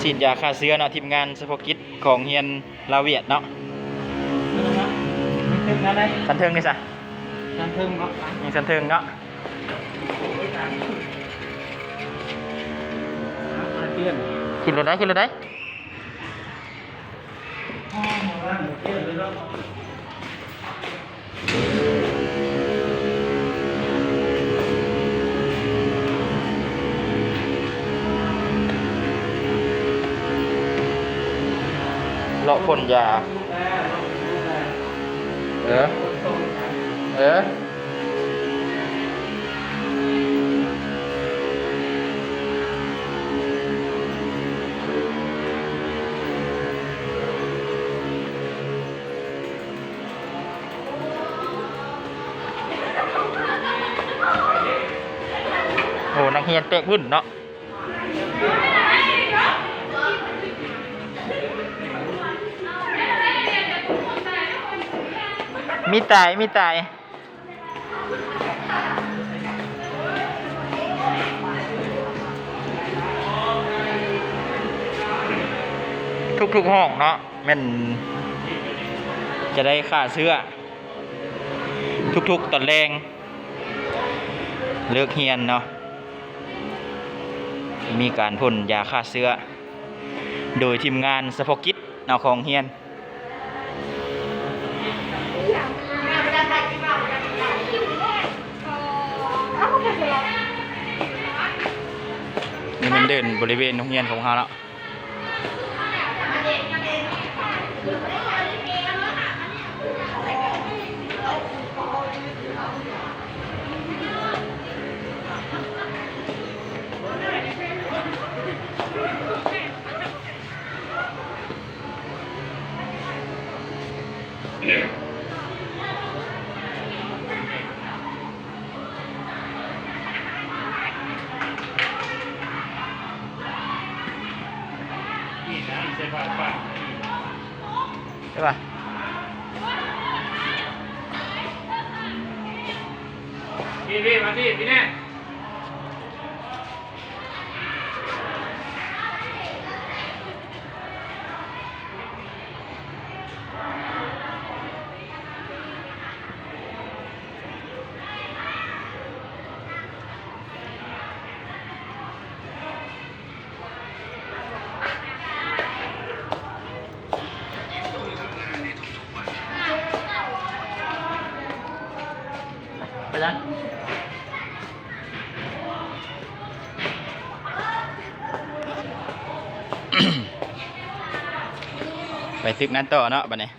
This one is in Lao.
ສີດຢາຂ້າເຊື້ອເນາະ ທີມງານສະເພາະກິດຂອງໂຮງຮຽນລາວຫວຽດເນາະ. ຊັ້ນເທິງນັ້ນໃດ໋ ຊັ້ນເທິງນີ້ຊະ ຊັ້ນເທິງເນາະ ນີ້ຊັ້ນເທິງເນາະ. ຂຶ້ນລົດໄດ້ ຂຶ້ນລົດໄດ້. ເລາະພົ່ນຢາ ເອີ ເອີ. ໂອ້ ນັກຮຽນແຕກວຶ້ນເນາະ. ມີຕາຍ ມີຕາຍ. ທຸກໆຫ້ອງເນາະ ແມ່ນຈະໄດ້ຂ້າເຊື້ອ ທຸກໆຕອນແລງເລີກຮຽນເນາະ ມີການພົ່ນຢາຂ້າເຊື້ອ ໂດຍທີມງານສະເພາະກິດເນາະ ຂອງໂຮງຮຽນ. ນີ້ແມ່ນເດີ່ນບໍລິເວນໂຮງຮຽນຂອງເຮົາເນາະ. ໃຊ່ປະ? ພີ່ ພີ່ ມາພີ່ ພີ່ແນ່. ໄປຊະ ໄປຕຶກນັ້ນຕໍ່ເນາະ ບັດນີ້.